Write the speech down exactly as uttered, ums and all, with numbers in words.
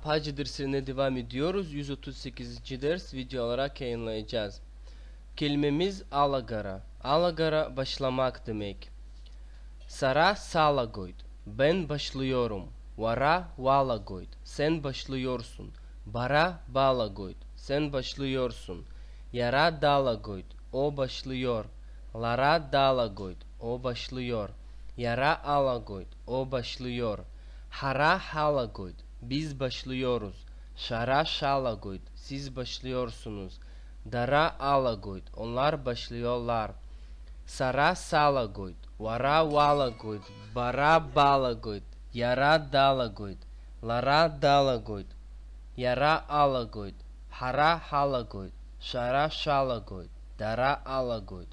Paji dersine devam ediyoruz. Yüz otuz sekizinci ders, videolara yayınlayacağız. Kelimemiz aлагара. Aлагара başlamak demek. Сара салагоит. Ben başlıyorum. Уара уалагоит. Sen başlıyorsun. Бара балагоит. Sen başlıyorsun. Иара далагоит. O başlıyor. Лара далагоит. O başlıyor. Иара алагоит. O başlıyor. Ҳара ҳалагоит. Biz başlıyoruz. Шәара шәалагоит. Siz başlıyorsunuz. Дара алагоит. Onlar başlıyorlar. Сара салагоит. Уара уалагоит. Бара балагоит. Иара далагоит. Лара далагоит. Иара алагоит. Ҳара ҳалагоит. Шәара шәалагоит. Дара алагоит.